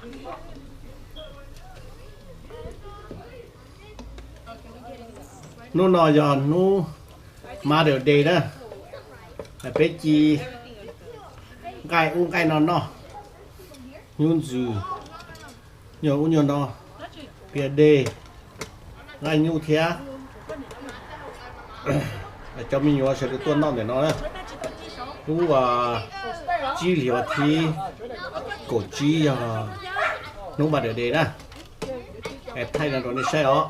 Hnub no yog hnub Mother's Day na, peb ci nqaij ub nqaij no noj, nyuj ntxwm, nyuag ub nyuag no, pias dej, nqaij nyuj thiab. Cov me nyuam sawv daws tuaj noj ntawm no na. Hnub tsib hlis vas thib kaum tsib yog hnub Mother's Day na. Es thaij no rau nej saib os.